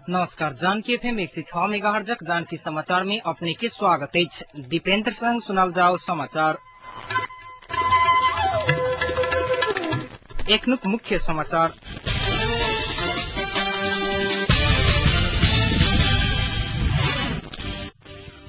नमस्कार, जानकी एफएम 106 मेगाहर्जक जानकी समाचार में अपने के स्वागत अछि। दीपेंद्र संग सुनल जाओ समाचार। एखनुक मुख्य समाचार।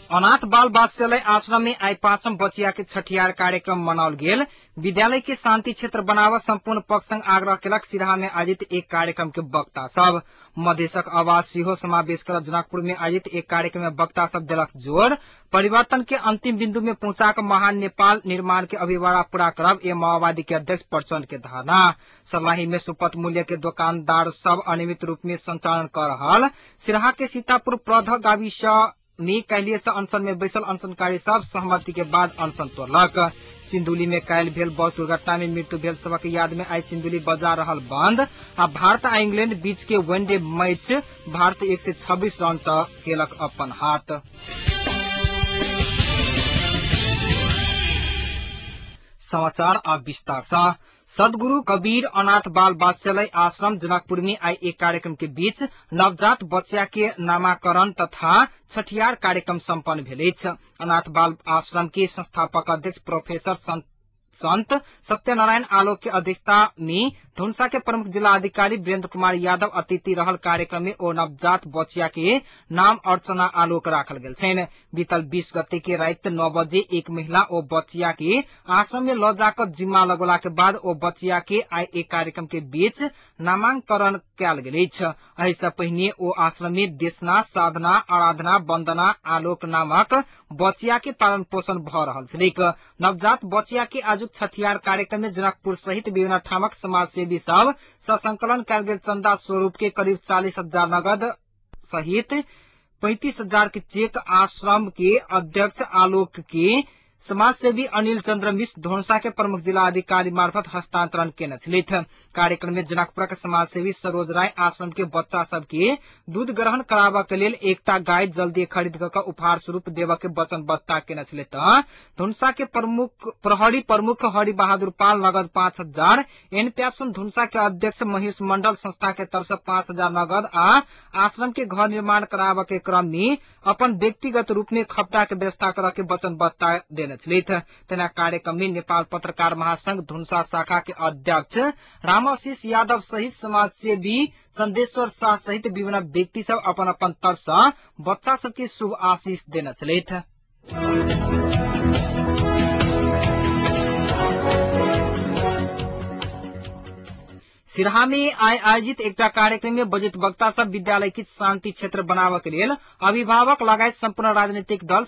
अनाथ बाल वात्सल्य आश्रम में आई पांचम बचिया के छठियार कार्यक्रम मनाओल गेल। विद्यालय के शांति क्षेत्र बनाव संपूर्ण पक्ष संग आग्रह केलक सिराहा में आयोजित एक कार्यक्रम के वक्ता सब। मधेशक आवाज सेहो समावेश कर जनकपुर में आयोजित एक कार्यक्रम में वक्ता सब देलक जोर। परिवर्तन के अंतिम बिंदु में पहुंचा महान नेपाल निर्माण के अभिवारा पूरा करब ए माओवादी के अध्यक्ष प्रचंड के धारणा। सर्लाही में सुपथ मूल्य के दुकानदार सब अनियमित रूप में संचालन कर रहल। सिराहा के सीतापुर प्रध गाविस में काल्हि से अनशन में बैसल अनशनकारी सब सहमति के बाद अनशन तोड़लक। सिंधुली में काल्हि भेल बस दुर्घटना में मृत्यु भेल सबक याद में आई सिंधुली बाजार रहल बंद। आ भारत आ इंग्लैंड बीच के वनडे मैच भारत 126 रन से केलक अपन हाथ। समाचार आ विस्तार से। सदगुरु कबीर अनाथ बाल वात्सल्य आश्रम जनकपुर में आई एक कार्यक्रम के बीच नवजात बच्चा के नामाकरण तथा छठियार कार्यक्रम सम्पन्न भेल अछि। अनाथ बाल आश्रम के संस्थापक अध्यक्ष प्रोफेसर संत सत्यनारायण आलोक के अध्यक्षता में धुनसा के प्रमुख जिला अधिकारी वीरेंद्र कुमार यादव अतिथि रहल कार्यक्रम में ओ नवजात बचिया के नाम अर्चना आलोक राखल गेल छनि। बीतल 20 गते के राति 9 बजे एक महिला ओ बचिया के आश्रम में ल जाकर जिम्मा लगौला के बाद ओ बचिया के आई एक कार्यक्रम के बीच नामांकन कयल गेल अछि। एहि से पहिने ओ आश्रम में देशना, साधना, आराधना, वंदना, आलोक नामक बचिया के पालन पोषण भ रहल छलैक। नवजात बचिया के आजुक छठियार कार्यक्रम में जनकपुर सहित विभिन्न ठामक समाजसेवी सब संकलन कयल गेल चंदा स्वरूप के करीब 40,000 नगद सहित 35,000 के चेक आश्रम के अध्यक्ष आलोक के समाजसेवी अनिल चंद्र मिश्र धोनसा के प्रमुख जिला अधिकारी मार्फत हस्तांतरण केने छलथि। कार्यक्रम में जनकपुरक समाजसेवी सरोज राय आश्रम के बच्चा सब के दूध ग्रहण कराबऽ के लेल एकटा गाय जल्दी खरीद कऽ उपहार स्वरूप देबऽ के वचनबद्धता केने छलथि। धुनसा के प्रमुख प्रहरी प्रमुख हरि बहादुर पाल नगद 5,000, एनपीएफसन धुनसा के अध्यक्ष महेश मंडल संस्था के तरफ से 5,000 नगद आ आश्रम के घर निर्माण कराबऽ के क्रम में अपन व्यक्तिगत रूप में खपटा के व्यवस्था करऽ के वचनबद्धता देने छलथि। तेना कार्यक्रम में नेपाल पत्रकार महासंघ धुनसा शाखा के अध्यक्ष रामाशीष यादव सहित समाजसेवी चंदेश्वर शाह सहित विभिन्न व्यक्ति सब अपन अपन तरफ से बच्चा सबके शुभ आशीष देने छलथि। सिराहा में आइ आयोजित एकटा कार्यक्रम में बजट वक्ता सब विद्यालय के शांति क्षेत्र बनाबऽ के लेल अभिभावक लगायत संपूर्ण राजनीतिक दल,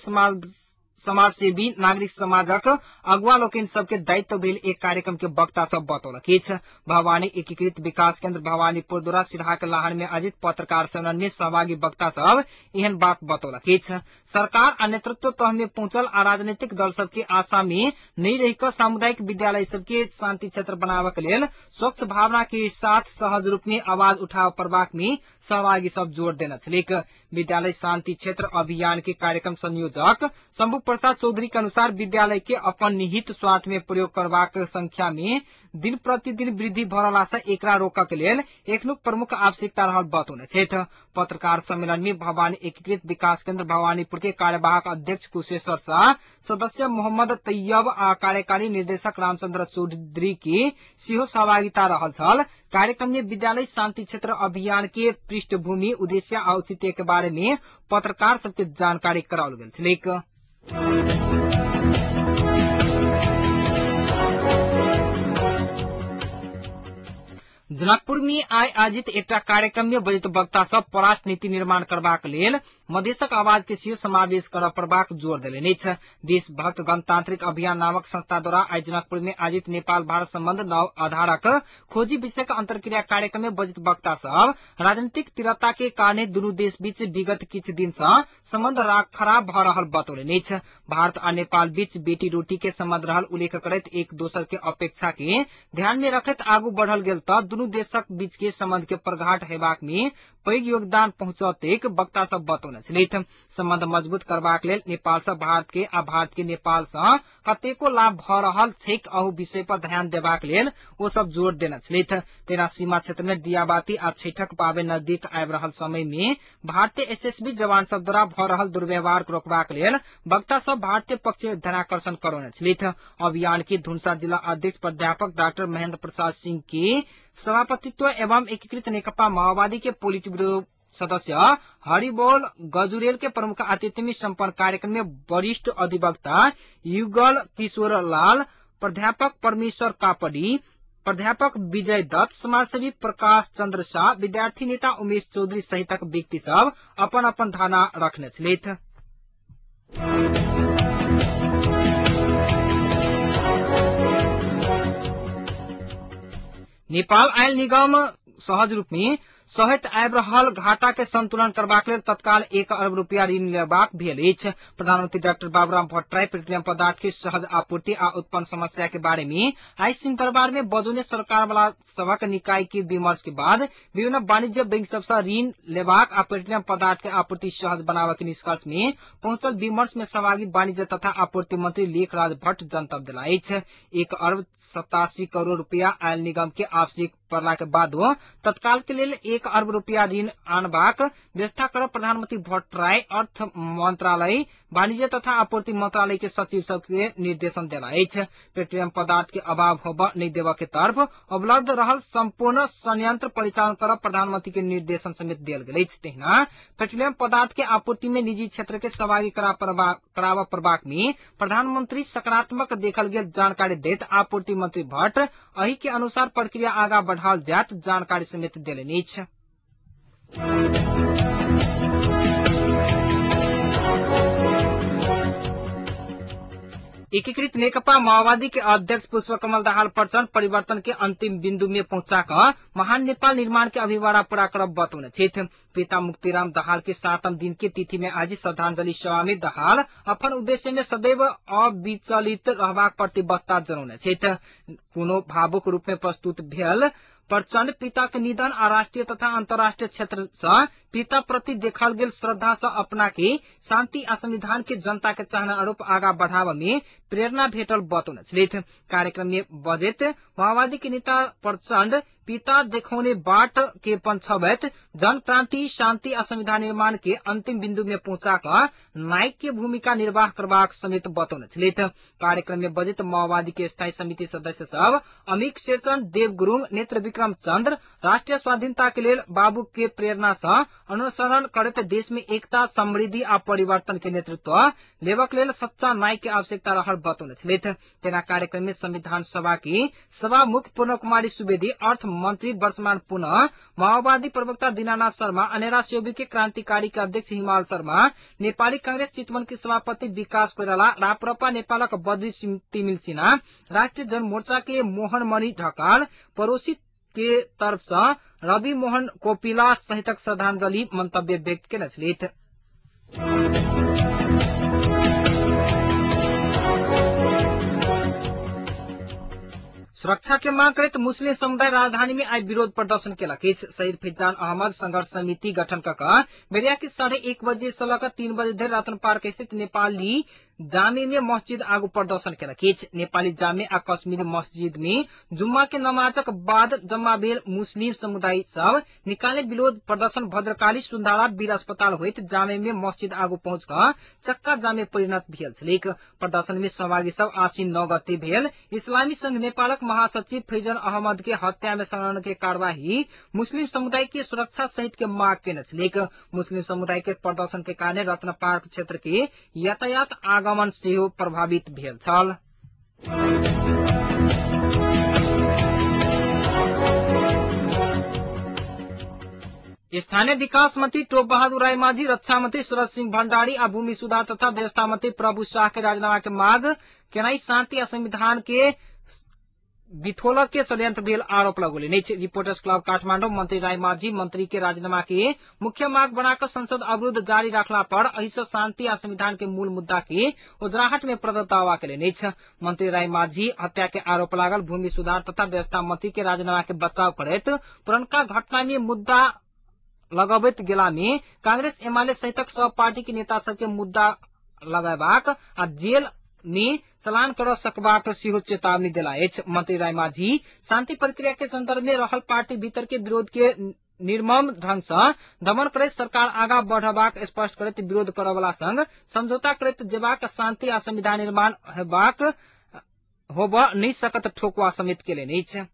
समाजसेवी, नागरिक समाजक अगुवा लोकनि सबके दायित्व भेल एक कार्यक्रम के वक्ता सब बतौलक अछि। भवानी एकीकृत विकास केंद्र भवानीपुर द्वारा सिराहा के लाहन में आयोजित पत्रकार सम्मेलन में सहभागी वक्ता सब एहन बात बतौलक अछि। सरकार आ नेतृत्व तह में पहुंचल आ राजनीतिक दल सबके आशा में नहीं रहि कऽ सामुदायिक विद्यालय सबके शांति क्षेत्र बनाबऽ के लेल स्वच्छ भावना के साथ सहज रूप में आवाज उठाव पड़बाक में सहभागी सब जोर देने छलैक। विद्यालय शांति क्षेत्र अभियान के कार्यक्रम संयोजक शंभु प्रसाद चौधरी के अनुसार विद्यालय के अपन निहित स्वार्थ में प्रयोग करबाक संख्या में दिन प्रतिदिन वृद्धि भ रहला से एकरा रोकऽ के लेल एखनुक प्रमुख आवश्यकता रहल बतौने छथि। पत्रकार सम्मेलन में भवानी एकीकृत विकास केंद्र भवानीपुर के कार्यवाहक अध्यक्ष कुशेश्वर शाह, सदस्य मोहम्मद तैयब आ कार्यकारी निर्देशक रामचंद्र चौधरी के सेहो सहभागिता रहल छल। कार्यक्रम में विद्यालय शांति क्षेत्र अभियान के पृष्ठभूमि, उद्देश्य आ औचित्य के बारे में पत्रकार सबके जानकारी कराओल गेल छलैक। जनकपुर में आइ आयोजित एकटा कार्यक्रम में बजट वक्ता सब परराष्ट्र नीति निर्माण करबाक लेल मधेशक आवाज के सेहो समावेश करऽ पड़बाक जोर देलनि अछि। देशभक्त गणतांत्रिक अभियान नामक संस्था द्वारा आइ जनकपुर में आयोजित नेपाल भारत संबंध नव आधारक खोजी विषयक अंतर्क्रिया कार्यक्रम में बजट वक्ता सब राजनीतिक तीव्रता के कारण दुनू देश बीच विगत किछु दिन से संबंध खराब भ रहल बतौलनि अछि। भारत आ नेपाल बीच बेटी रोटी के संबंध रहल उल्लेख करैत एक दोसर के अपेक्षा के ध्यान में रखैत आगू बढ़ल गेल त दुनू देशक बीच के संबंध के प्रगाढ़ हेबाक में पैघ योगदान पहुंचतेक वक्ता सब बतौने छलथि। संबंध मजबूत करबाक लेल नेपाल सँ भारत के आ भारत के नेपाल सँ कतेको लाभ भ रहल छैक अहु विषय पर ध्यान देबाक लेल ओ सब जोर देने छलथि। तेना सीमा क्षेत्र में दियाबाती आ छठक पाबनि नजदीक आबि रहल समय में भारतीय एसएसबी जवान सब द्वारा भ रहल दुर्व्यवहार के रोकबाक लेल वक्ता सब भारतीय पक्ष ध्यानाकर्षण करौने छलथि। अभियान के धुनसा जिला अध्यक्ष प्राध्यापक डाक्टर महेंद्र प्रसाद सिंह के सभापतित्व एवं एकीकृत नेकपा माओवादी के पोलिट ब्यूरो सदस्य हरिबोल गजुरेल के प्रमुख आतिथ्य में सम्पन्न कार्यक्रम में वरिष्ठ अधिवक्ता युगल किशोर लाल, प्राध्यापक परमेश्वर कापड़ी, प्राध्यापक विजय दत्त, समाजसेवी प्रकाश चंद्र शाह, विद्यार्थी नेता उमेश चौधरी सहितक व्यक्ति सब अपन अपन धारणा रखने छलथि। नेपाल आयल निगम सहज रूप में सहित आबि रहल घाटा के संतुलन करबाक लेल तत्काल 1 अरब रुपया ऋण लेबाक भेल अछि। प्रधानमंत्री डाक्टर बाबूराम भट्टराई पेट्रोलियम पदार्थ के सहज आपूर्ति आ उत्पन्न समस्या के बारे में आई सिंहदरबार में बजौने सरकार वाला सबक निकाय के विमर्श के बाद विभिन्न वाणिज्य बैंक सब सँ ऋण लेबाक आ पेट्रोलियम पदार्थ के आपूर्ति सहज बनाबय के निष्कर्ष में पहुंचल विमर्श में सहभागी वाणिज्य तथा आपूर्ति मंत्री लेखराज भट्ट जनतब देला अछि। 1 अरब 87 करोड़ रुपया आयल निगम के आवश्यक पड़ला के बादो तत्काल के लेल 1 अरब रुपया ऋण आनबाक व्यवस्था करब प्रधानमंत्री भट्टराई अर्थ मंत्रालय, वाणिज्य तथा आपूर्ति मंत्रालय के सचिव सब के निर्देशन देला अछि। पेट्रोलियम पदार्थ के अभाव होब नहि देबय के तरफ उपलब्ध रहल संपूर्ण संयंत्र परिचालन करब प्रधानमंत्री के निर्देशन समेत देल गेल अछि। तहिना पेट्रोलियम पदार्थ के आपूर्ति में निजी क्षेत्र के सहभागी कराबय पड़बाक में प्रधानमंत्री सकारात्मक देखल गेल जानकारी दैत आपूर्ति मंत्री भट्ट एहि के अनुसार प्रक्रिया आगा बढ़ाओल जायत जानकारी समेत देलनि अछि। एकीकृत नेकपा माओवादी के अध्यक्ष पुष्पकमल दाहाल प्रचण्ड परिवर्तन के अंतिम बिंदु में पहुंचा महान नेपाल निर्माण के अभिवारा पूरा करब बतौने छथि। पिता मुक्तिराम दाहाल के 7म दिन के तिथि में आज श्रद्धांजलि सभा में दाहाल अपन उद्देश्य में सदैव अविचलित रहबाक प्रतिबद्धता जनौने छथि। कोनो भावुक रूप में प्रस्तुत भेल प्रचण्ड पिता के निधन आ राष्ट्रीय तथा अंतर्राष्ट्रीय क्षेत्र से पिता प्रति देखल गेल श्रद्धा से अपना के शांति आ संविधान के जनता के चाहना आरोप आगा बढ़ाव में प्रेरणा भेटल बतौने छलथि। कार्यक्रम में बजैत माओवादी के नेता प्रचण्ड पिता देखौने बाट के पंछबैत जनक्रांति, शांति आ संविधान निर्माण के अंतिम बिंदु में पहुंचा कर नायक के भूमिका निर्वाह करबाक समेत बतौने छलथि। कार्यक्रम में बजैत माओवादी के स्थायी समिति सदस्य सब अमिक शेरचन, देव गुरुङ, नेत्र विक्रम चंद्र राष्ट्रीय स्वाधीनता के लेल बाबू के प्रेरणा से अनुसरण करैत देश में एकता, समृद्धि आ परिवर्तन के नेतृत्व लेबक लेल सच्चा नायक के आवश्यकता रहल बतौने छलथि। तेना कार्यक्रम में संविधान सभा की सभामुख पूर्ण कुमारी सुवेदी, अर्थ मंत्री वर्षमान पुनः, माओवादी प्रवक्ता दीनानाथ शर्मा, अनेरा सेवी के क्रांतिकारी के अध्यक्ष हिमाल शर्मा, नेपाली कांग्रेस चितवन के सभापति विकास कोइराला, राप्रपा नेपालक बद्री तिमिल सिन्हा, राष्ट्रिय जनमोर्चा के मोहन मणि ढकाल, पड़ोसी के तरफ से रवि मोहन कोपिला सहितक श्रद्धांजलि मंतव्य व्यक्त केने छलथि। सुरक्षा के मांग करैत मुस्लिम समुदाय राजधानी में आई विरोध प्रदर्शन केलक अछि। शहीद फैजान अहमद संघर्ष समिति गठन क बेरिया के 1:30 बजे से लऽ 3 बजे धरि रतन पार्क स्थित नेपाली जामे में मस्जिद आगू प्रदर्शन केलक अछि। नेपाली जामे आ कश्मीरी मस्जिद में जुम्मा के नमाजक बाद जम्मा भेल मुस्लिम समुदाय सब निकाले विरोध प्रदर्शन भद्रकाली, सुन्धारा, वीर अस्पताल होइत जामे में मस्जिद आगू पहुंच कऽ चक्का जामे परिणत भेल छलैक। प्रदर्शन में सहभागी सब आश्विन 9 गते भेल इस्लामी संघ नेपालक महासचिव फैजन अहमद के हत्या में संलग्न के कार्यवाही मुस्लिम समुदाय के सुरक्षा सहित के मांग केने छलैक। मुस्लिम समुदाय के प्रदर्शन के कारण रत्न पार्क क्षेत्र के यातायात आगमन सेहो प्रभावित भेल छल। स्थानीय विकास मंत्री टोप बहादुर रायमाझी, रक्षा मंत्री शरद सिंह भंडारी आ भूमि सुधार तथा व्यवस्था मंत्री प्रभु शाह के राजीनामा के मांग केनाई शांति आ संविधान के बिथोलक के षड्यंत्र भेल आरोप लगौलनि अछि। रिपोर्टर्स क्लब काठमाडौँ मंत्री रायमाझी मंत्री के राजीनामा के मुख्य मांग बनाकर संसद अवरुद्ध जारी रखला पर एहि से शांति आ संविधान के मूल मुद्दा के उजराहट में प्रदत्त दावा केलनि अछि। मंत्री रायमाझी हत्या के आरोप लागल भूमि सुधार तथा व्यवस्था मंत्री के राजीनामा के बचाव करैत पुरनका घटना में मुद्दा लगबैत गेला में कांग्रेस एमाले सहितक सब पार्टी के नेता सबके मुद्दा लगेबाक आ जेल में चलान कर सकबाक सेहो चेतावनी देला अछि। मंत्री रायमाझी शांति प्रक्रिया के संदर्भ में रहल पार्टी भीतर के विरोध के निर्मम ढंग से दमन करैत सरकार आगा बढ़बाक स्पष्ट करैत विरोध करवला संग समझौता करैत जेबाक शांति आ संविधान निर्माण हेबाक होब नहि सकत ठोकुआ समेत केलनि अछि।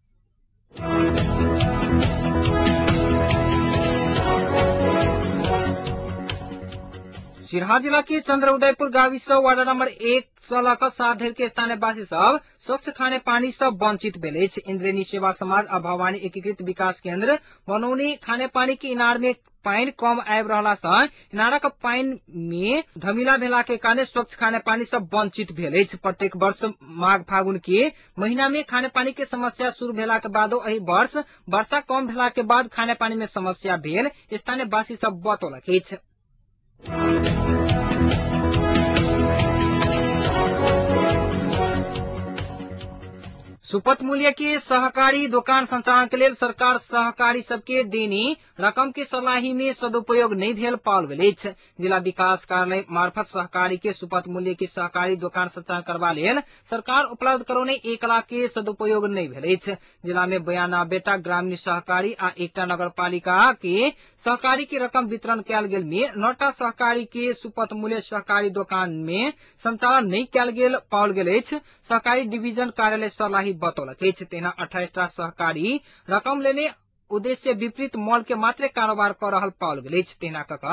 सिरहा जिला के चंद्र उदयपुर गाविस वार्ड नंबर 1 से लऽ 7 धरि के स्थानीयवासी सब स्वच्छ खाने पानी से वंचित भेल अछि। इंद्रेणी सेवा समाज आ भवानी एकीकृत विकास केंद्र बनौनी खाने पानी के इनार में पानि कम आबि रहला से इनारक पानि में धमिला भेला के कारण स्वच्छ खाने पानी से वंचित भेल अछि। प्रत्येक वर्ष माघ फागुन के महीना में खाने पानी के समस्या शुरू भेला के बादो एहि वर्ष वर्षा कम भेला के बाद खाने पानी में समस्या भेल स्थानीयवासी सब बतौलक अछि। सुपथ मूल्य के सहकारी दोकान संचालन के लेल सरकार सहकारी सबके देनी रकम के सलाही में सदुपयोग नहीं भेल पाओल गेल अछि। जिला विकास कार्यालय मार्फत सहकारी के सुपथ मूल्य के सहकारी दोकान संचालन करबा लेल सरकार उपलब्ध करौने 1 लाख के सदुपयोग नहीं भेल अछि। जिला में 92टा ग्रामीण सहकारी आ 1टा नगरपालिका के सहकारी के रकम वितरण कयल गेल में 9टा सहकारी के सुपथ मूल्य सहकारी दोकान में संचालन नहीं कयल गेल पाओल गेल अछि। सहकारी डिवीजन कार्यालय सर्लाही बतौलक अछि। तेना 28टा सहकारी रकम लेने उद्देश्य विपरीत मॉल के मात्र कारोबार कर रहल पाओल गेल अछि। तेना कक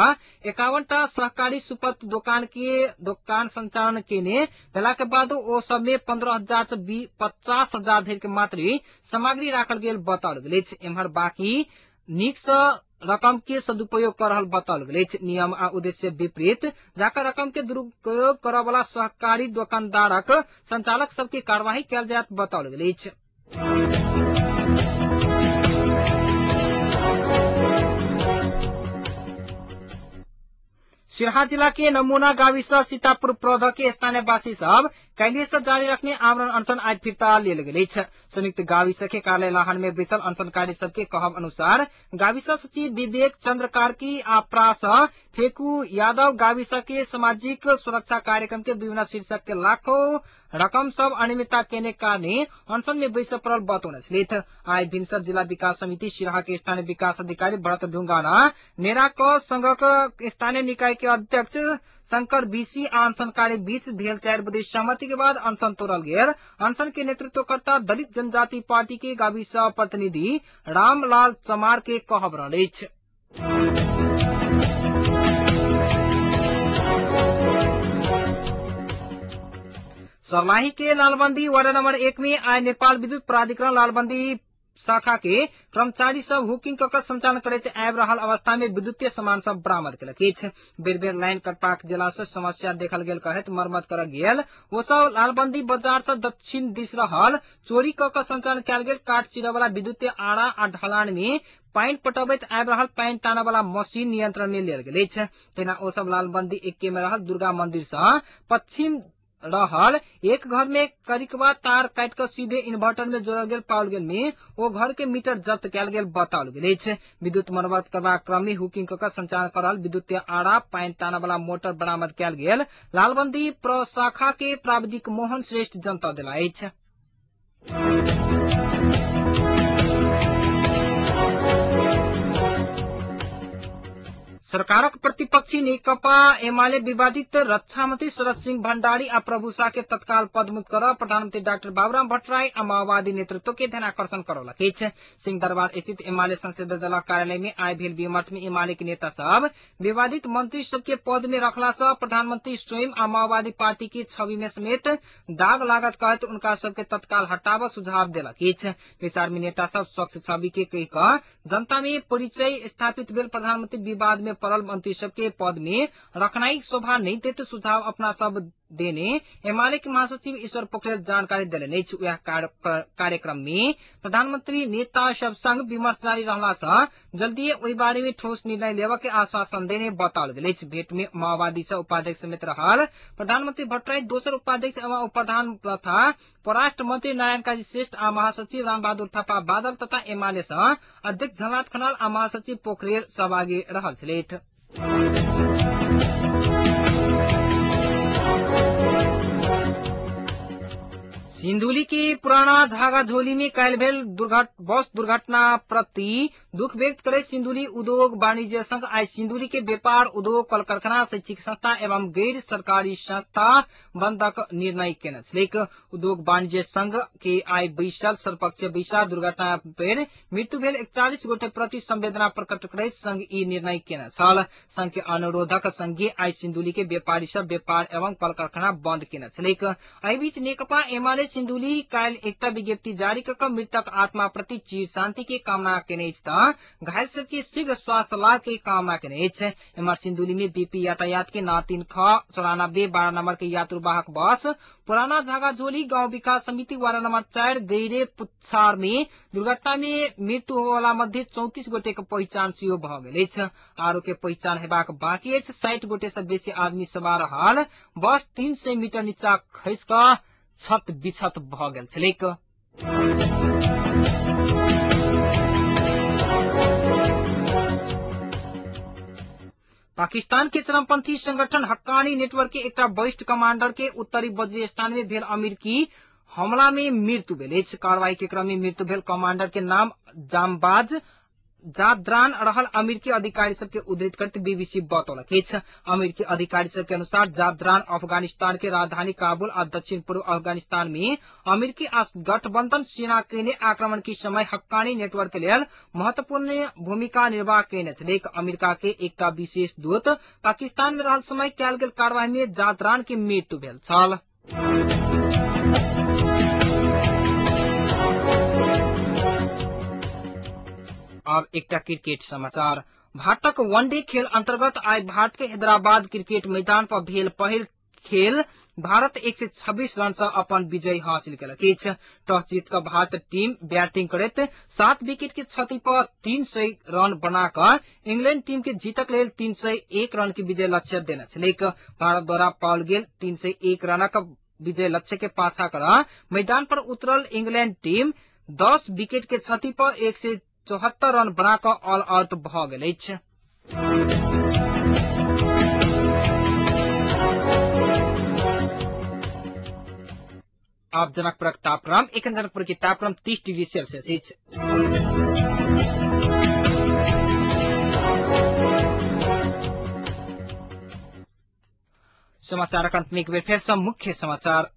51टा सहकारी सुपथ दोकान के दोकान संचालन केने भेला के बाद ओ सब में 15,000 से 50,000 धरि के मात्र सामग्री राखल गेल बताओल गेल अछि। एम्हर बाकी नीक से रकम के सदुपयोग कर रहल बताओल गेल अछि। नियम आ उद्देश्य विपरीत जाकर रकम के दुरुपयोग करऽ वाला सहकारी दोकानदारक संचालक सबके कार्यवाही कयल जायत बताओल गेल अछि। सिरहा जिला के नमूना गाविस सीतापुर प्रध के स्थानीयवासी सब काल्हि से जारी रखने आमरण अनशन आज फिर्ता लेल गेल अछि। संयुक्त गाविस के कार्यालय लाहन में बैसल अनशनकारी सबके कहब अनुसार गाविस सचिव विवेक चंद्र कार्की आ प्रास फेकू यादव गाविस के सामाजिक सुरक्षा कार्यक्रम के विभिन्न शीर्षक के लाखों रकम सब अनियमितता केने कारण अनशन में बैस पड़ल बतौने छलथि। आइ भिनसर जिला विकास समिति सिरहा के स्थानीय विकास अधिकारी भरत ढुंगाना नेरा क संघक स्थानीय निकाय के अध्यक्ष शंकर बीसी आ अनशनकारी बीच भेल 4 बजे सहमति के बाद अनशन तोड़ल गेल। अनशन के नेतृत्वकर्ता दलित जनजाति पार्टी के गाविस प्रतिनिधि रामलाल चमार के कहब रहल अछि। सर्लाही के लालबंदी वार्ड नंबर 1 में आइ नेपाल विद्युत प्राधिकरण लालबंदी शाखा के कर्मचारी सब हुकिंग कऽ संचालन करैत आबि रहल अवस्था में विद्युतीय सामान सब बरामद केलक अछि। बेर बेर लाइन कटबाक जेला से समस्या देखल गेल कहैत मरम्मत करऽ गेल ओ सब लालबंदी बाजार से दक्षिण दिस रहल चोरी कऽ के संचालन कयल गेल काट चिरऽ वाला विद्युतीय आरा आ ढलान में पानि पटबैत आबि रहल पानि टानऽ वाला मशीन नियंत्रण में लेल गेल अछि। तेना ओ सब लालबंदी 1 में रहल दुर्गा मंदिर से पश्चिम रहल एक घर में करिकवा तार काट कर सीधे इन्वर्टर में जोड़ल गेल पाओल गेल में ओ घर के मीटर जब्त कयल गेल बताओल गेल अछि। विद्युत मरम्मत करबाक क्रम में हुकिंग कऽ संचालन करल विद्युत आरा पानि तानऽ वाला मोटर बरामद कयल गेल लालबंदी प्रशाखा के प्राविधिक मोहन श्रेष्ठ जनता देला अछि। सरकारक प्रतिपक्षी नेकपा एमाले विवादित रक्षा मंत्री शरद सिंह भण्डारी आ प्रभु शाह के तत्काल पदमुक्त कर प्रधानमंत्री डाक्टर बाबुराम भट्टराई आ माओवादी नेतृत्व के ध्यानाकर्षण करौलक अछि। सिंहदरबार स्थित एमाले संसदीय दलक कार्यालय में आइ भेल विमर्श में एमाले के नेता सब विवादित मंत्री सबके पद में रखला से प्रधानमंत्री स्वयं आ माओवादी पार्टी के छवि में समेत दाग लागत कहैत उनका सबके तत्काल हटाबऽ सुझाव देलक अछि। विचार में नेता सब स्वच्छ छवि के कहि कऽ जनता में परिचय स्थापित भेल प्रधानमंत्री विवाद में पड़ल मंत्री सबके पद में रखनाई शोभा नहीं देते सुझाव अपना सब देने एमाले के महासचिव ईश्वर पोखरेल जानकारी देलनि अछि। वएह कार्यक्रम में प्रधानमंत्री नेता सब संग विमर्श जारी रहला सँ जल्दीए ओहि बारे में ठोस निर्णय लेबऽ के आश्वासन देने बताओल गेल अछि। भेंट में माओवादी सँ उपाध्यक्ष समेत रहल प्रधानमंत्री भट्टराई, दोसर उपाध्यक्ष एवं उपप्रधान तथा परराष्ट्र मंत्री नारायण काजी श्रेष्ठ आ महासचिव रामबहादुर थापा बादल तथा एमाले सँ अध्यक्ष झलनाथ खनाल आ महासचिव पोखरेल सहभागी रहल छलथि। सिन्धुली के पुराना झागाझोली में काल्हि भेल बस दुर्घटना प्रति दुख व्यक्त करैत सिन्धुली उद्योग वाणिज्य संघ आइ सिन्धुली के व्यापार, उद्योग, कल कारखाना, शैक्षिक संस्था एवं गैर सरकारी संस्था बंदक निर्णय केने छलैक। उद्योग वाणिज्य संघ के आइ बैसल सर्वपक्षीय बैसार दुर्घटना पर मृत्यु भेल 41 गोटे प्रति संवेदना प्रकट करैत संघ ई निर्णय केने छल। संघ के अनुरोधक संगे आइ सिन्धुली के व्यापारी सब व्यापार एवं कल कारखाना बंद केने छलैक। एहि बीच नेकपा एमाले सिन्धुली काल्हि एकटा विज्ञप्ति जारी क मृतक आत्मा प्रति चिर शांति के कामना केने अछि त घायल सबके शीघ्र स्वास्थ्य लाभ के कामना केने अछि। एम्हर सिन्धुली में बीपी यातायात के 9-3 ख 94 12 नंबर के यात्रुवाहक बस पुराना झागाझोली गांव विकास समिति वार्ड नंबर 4 गैरे पुच्छार में दुर्घटना में मृत्यु होवला मध्ये 34 गोटे के पहिचान सेहो भ गेल अछि। आरो के पहिचान हेबाक बाकी अछि। 60 गोटे सँ बेसी आदमी सवार रहल बस 300 मीटर नीचा खसि क छत बिछत भ गेल छलैक। पाकिस्तान के चरमपंथी संगठन हक्कानी नेटवर्क के एकटा वरिष्ठ कमांडर के उत्तरी वजीरिस्तान में भेल अमेरिकी हमला में मृत्यु भेल अछि। कार्रवाई के क्रम में मृत्यु भेल कमांडर के नाम जामबाज जादरान रहल अमेरिकी अधिकारी सबके उद्धृत करते बीबीसी बतौलक अछि। अमेरिकी अधिकारी सबके अनुसार जादरान अफगानिस्तान के राजधानी काबुल आ दक्षिण पूर्व अफगानिस्तान में अमेरिकी गठबंधन सेना केने आक्रमण के समय हक्कानी नेटवर्क के लेल महत्वपूर्ण भूमिका निर्वाह केने छलैक। अमेरिका के एकटा विशेष दूत पाकिस्तान में रहल समय कयल गेल कार्रवाई में जादरान के मृत्यु भेल छल। अब एकटा क्रिकेट समाचार। भारतक वनडे खेल अंतर्गत आइ भारत के हैदराबाद क्रिकेट मैदान पर भेल पहिल खेल भारत 126 रन से अपन विजय हासिल केलक अछि। टॉस जीत क भारत टीम बैटिंग करैत 7 विकेट के क्षति पर 300 रन बनाकर इंग्लैंड टीम के जीतक लेल 301 रन के विजय लक्ष्य देने छलैक। भारत द्वारा पाओल गेल 301 रनक विजय लक्ष्य के पाछा कर मैदान पर उतरल इंग्लैंड टीम 10 विकेट के क्षति पर 174 रन बनाकर ऑल आउट भ गेल अछि। अब जनकपुरक तापक्रम। एखन जनकपुर के तापक्रम 30 डिग्री सेल्सियस अछि। समाचारक अंत में एक बेर फेर सँ मुख्य समाचार।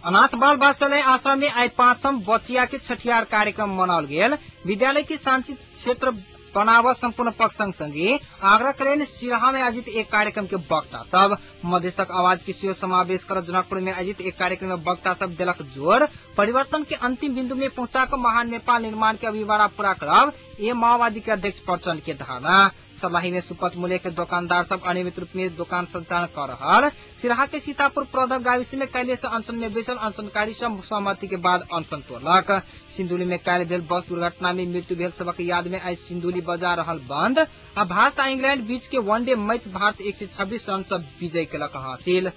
अनाथ बाल वात्सल्य आश्रम में आइ 5म बचिया के छठियार कार्यक्रम मनाओल गेल। विद्यालय के शांति क्षेत्र बनाव सम्पूर्ण पक्ष सँगसँगै आग्रह करेन सिराहा में आयोजित एक कार्यक्रम के वक्ता सब। मधेशक आवाज के सेहो समावेश कर जनकपुर में आयोजित एक कार्यक्रम में वक्ता सब देलक जोर। परिवर्तन के अंतिम बिंदु में पहुंचा कर महान नेपाल निर्माण के अभिवारा पूरा करब ये माओवादी के अध्यक्ष प्रचण्ड के धारणा। सर्लाही में सुपथ मूल्य के दुकानदार सब अनियमित रूप में दुकान संचालन कर रहल। सिराहा के सीतापुर प्रदक गाविस में काल्हि से अनशन में बैसल अनशनकारी सब सहमति के बाद अनशन तोड़लक। सिन्धुली में काल्हि भेल बस दुर्घटना में मृत्यु भेल सबक याद में आइ सिन्धुली बजार रहल बंद। आ भारत आ इंग्लैंड बीच के वनडे मैच भारत 126 रन से विजय केलक हासिल।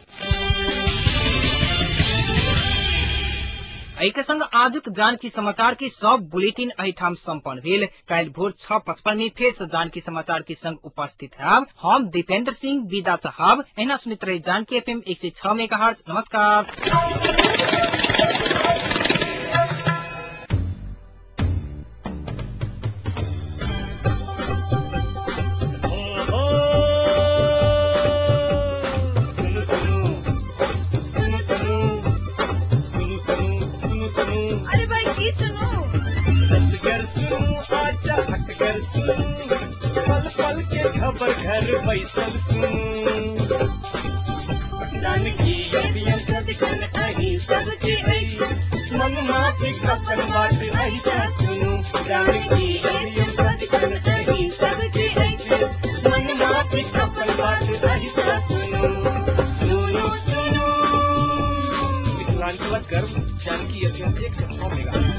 एहि संग आजुक जानकी समाचार के सब बुलेटिन एहिठाम सम्पन्न भेल। काल्हि भोर 6:55 में फेर से जानकी समाचार के संग उपस्थित हैब। हम दीपेंद्र सिंह विदा चाहब। एहिना सुनैत रही जानकी एफएम 106 मेगाहर्ट्ज। नमस्कार। खबर घर बैसल सुनू जानकी एफएम सदिखन अहीं सबके अछि मन माफिक अपन बात ऐसा सुनू जानकी एफएम सदिखन अहीं सबके। गर्व, जानकी एफएम 106 मेगा।